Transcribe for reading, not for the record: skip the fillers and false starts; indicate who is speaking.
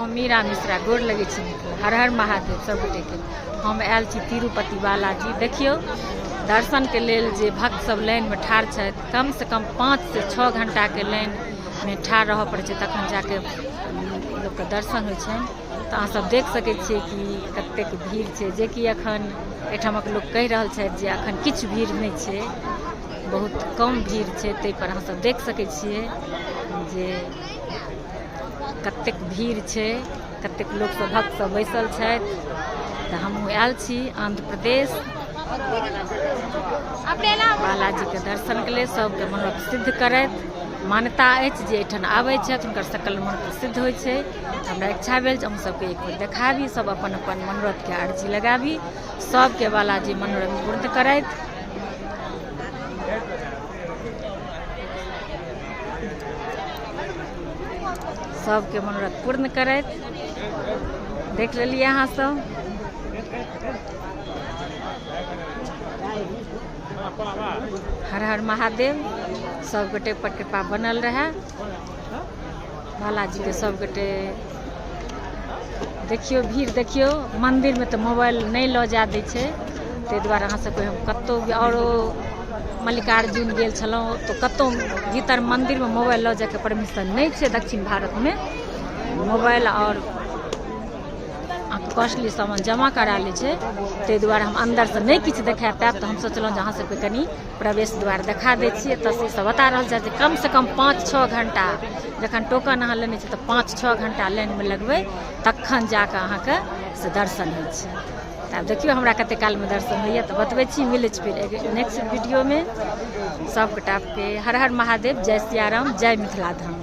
Speaker 1: हम मीरा मिश्रा गोर लगै छी मिथिला। हर हर महादेव सब गोटेके। हम आयल छी तिरुपति बालाजी। देखियौ दर्शनके लेल जे भक्त सब लाइनमे ठाढ़ छथि, कमसँ कम 5 से 6 घंटाके लाइनमे ठाढ़ रहऽ पड़ै छै, तखन जाके लोकके दर्शन होइ छनि। तऽ अहाँ सब देख सकै छियै कि कतेक भीड़ छै, जेकि एखन एहिठामक लोक कहि रहल छथि जे एखन किछु भीड़ नहि छै, बहुत कम भीड़ छै। ताहिपर अहाँ सब देख सकै छियै जे कतेक भीड़ छै, कतेक लोकसभ भक्त सब बैसल छथि। तऽ हमहूँ आयल छी आंध्र प्रदेश बालाजीके दर्शनके लेल। सबके मनोरथ सिद्ध करथि। मान्यता अछि जे एहिठाम आबै छथि, हुनकर सकल मनोरथ सिद्ध होइ छै। हमरा इच्छा भेल जे अहूँ सबके एक बेर देखाबी। सब अपन अपन मनोरथके अर्जी लगाबी, सबके बालाजी मनोरथ पूर्ण करथि। सबके मनोरथ पूर्ण करथि। देख लेलियै अहाँ सब। हर हर महादेव। सब गोटे पर कृपा बनल रहै बालाजीके। सब गोटे देखियौ, भीड़ देखियौ। मन्दिरमे तऽ मोबाइल नहि लऽ जाय दै छै, ताहि दुआरे अहाँ सबके हम कतहु भी आओरो मल्लिकार्जुन गेल छलहुँ तऽ कतहु भीतर मन्दिरमे मोबाइल लऽ जायके परमिशन नहि छै। दक्षिण भारतमे मोबाइल आओर अहाँके कॉस्टली सामान जमा करा लै छै। ताहि दुआरे हम अन्दरसँ नहि किछु देखा पायब। तऽ हम सोचलहुँ जे अहाँ सबके कनि प्रवेश द्वार देखा दै छी। एतऽसँ सब बता रहल छथि जे कमसँ कम 5-6 घण्टा, जखन टोकन अहाँ लेने छी तऽ 5-6 घण्टा लाइनमे लगबै, तखन जाकऽ अहाँके से दर्शन होइ छै। तऽ आब देखियौ हमरा कते कालमे दर्शन होइए, तऽ बतबै छी। मिलै छी फेर नेक्स्ट वीडियोमे। सब गोटाके हर हर महादेव, जय सियाराम, जय मिथिला धाम।